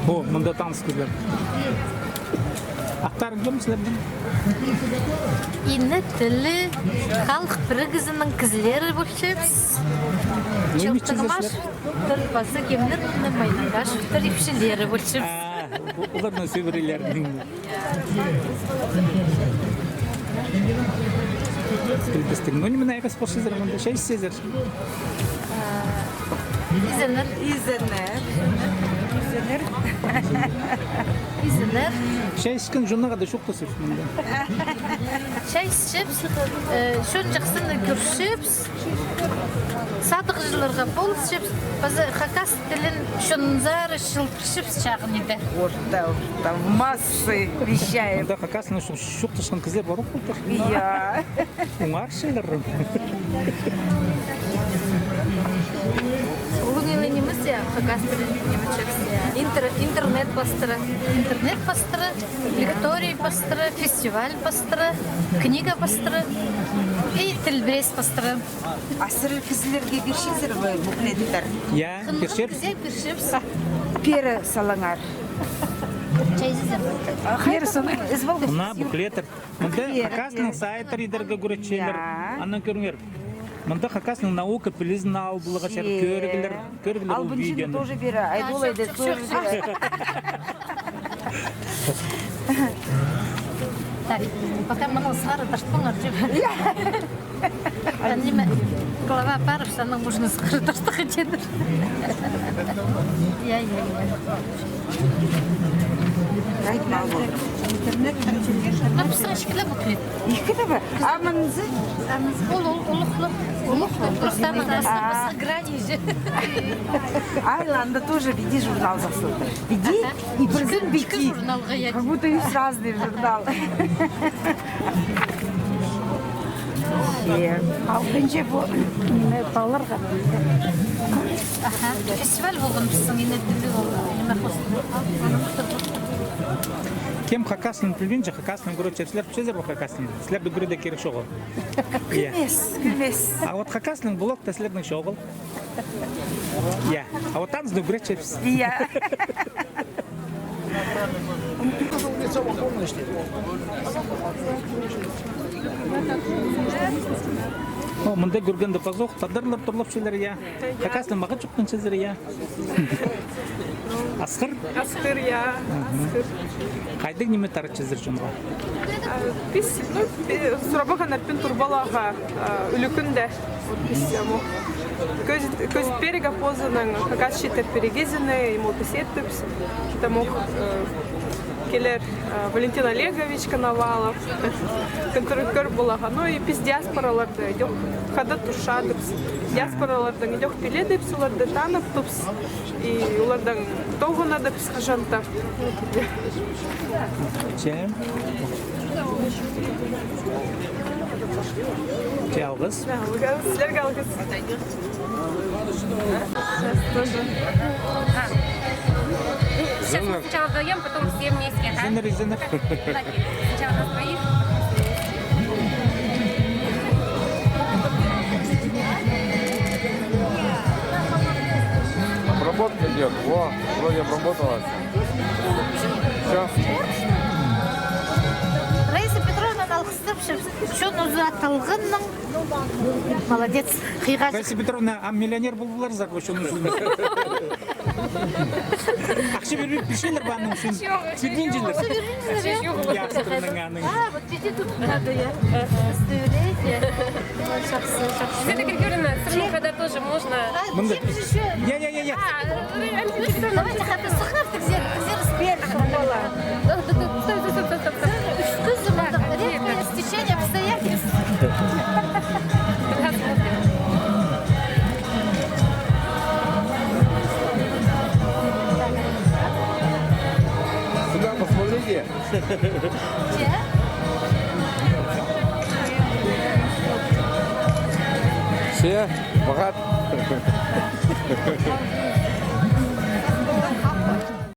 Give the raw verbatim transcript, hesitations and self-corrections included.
О, мында таныс кізілер. Аттарың кем сілернің? Ине тілі, халых пірігізінің кізілері полчабыс. Чылтығмаш, пір пазы кемнер, Майнағаш, пір ипчілері полчабыс. А, оларның сӧбірелерінің. Пілбестіг. Ну, ниме, айғас полчазар мында, чай ісчезер. Изеннер. Изеннер. Изеннер. Чай іскен чоннаңар даа чоохтасчабыс мында. Чай ісчебіс, э, чон чахсыны кӧрчебіс. Садығҷыларға полысчабыс. Паза хакас тілін чонзар чыл Чипс чағын иді. Орта, орта, в массы вещаем. Анда хакаснаң чоох-, чоохтасхан кізілер пар ох полтыр. Я. Оңарчалар. Улуғ ниме нимес, я, хакас тілін ниме чепсе, я. Интер-, интернет пастыра. Интернет пастыра, лекторий пастыра, фестиваль пастыра, книга пастыра и тілбірес пастыра. А сірер кізілерге пирчезер бе буклеттер? Я, пирчебіс. Кізее пирчебіс. Пеер салыңар. Чайзызар. Пеер салыңар. Мына буклеттер. Мында хакаснаң сайттар идерге кӧрчелер. Я. Аннаң кӧріңер. Мында хакаснаң наука пілізін алып поларға чарир, кӧріглер, кӧріглер ол видеоны. Тоже пеер, Айдолай да тоже пеер. Так, пока мыны сығара тартпаңар, тип. А ниме, глава парып, санаң можно сығара тартарға тидір. Я, я, я. Айтма, ол. Интернет. Ну, пісің ікіле буклет. Ікіле бе? А мынзы? Ол, ол, улуғлы. Улуғлы. Просто аның астында грани же. Ай, анда тоже види журнал сағызылды. Види, и пірсін види. Как будто и разный журнал. Алғанҷа пу, ниме, паларға. Аха. Фестиваль полған пістің, ине тілі ол, ниме, хостын. Кем хакаснаң пілбинче, хакаснаң кӧрче, сілер пілчезер бе хакаснаң? Сілерді кӧрерге кирек чоғыл. Кӧрмес, кӧрмес. А вот хакаснаң блогта сілернің чоғыл. Я. А вот таныс, ну, кӧрчебіс. Я. О, мында кӧргенде пазох, тадарлар турлапчалар, я. Хакаснаң мағат чоохтанчазар, я. Асхыр? Асхыр, я. Мгм. Асхыр. Хайдағ ниме таратчазар чонға? А, піс, ну, пі-, сурабағаннар пӱӱн турбаларға, а, ӱлӱкӱнде. Вот піс, а, мо, кӧзіт-, кӧзіт пирерге позының хакас чииттер пирігізінең, и мо піс иттібіс. Тамох, э, килер, э, Валентин Олегович Коновалов. Концерт кӧр поларға. Ну, и піс диаспораларны идӧк хада турчадыбыс. Диаспораларнаң идӧк піледібіс, оларны таныптыбыс. И оларнаң тоғынадыбыс хаҷан-да. Че? Че, алғыс. Алғыс. Сілерге алғыс. Сейчас тоже. А. Сейчас мы сначала вдвоем, потом все вместе, да? Изеннер, изеннер. Сначала нас двоих, потом все вместе. Обработка идёт. Во, вроде обработалась. Всё. Раиса Петровнаны алғыстапчам. Чон узы аталғаннаң. Молодец. Хыйға. Раиса Петровна, ам миллионер полып аларзар ба, чон узы? Ахча пирбин, пирчелер бе аның ӱчӱн? Пирбинчелер. Пирбинчелер, я? Ястырның аның. А, вот иди тут надо, я. Представляете? Светлана Григорьевна, сірернің хада тоже можно. А, мында. Я, я, я, я. А, давайте хада сыхар, тігзер, тігзер спер. Стоп, стоп, стоп, стоп, стоп. Ӱс кізі мында редкое стечение обстоятельств. Сюда посмотрите. Че? Че, мағат.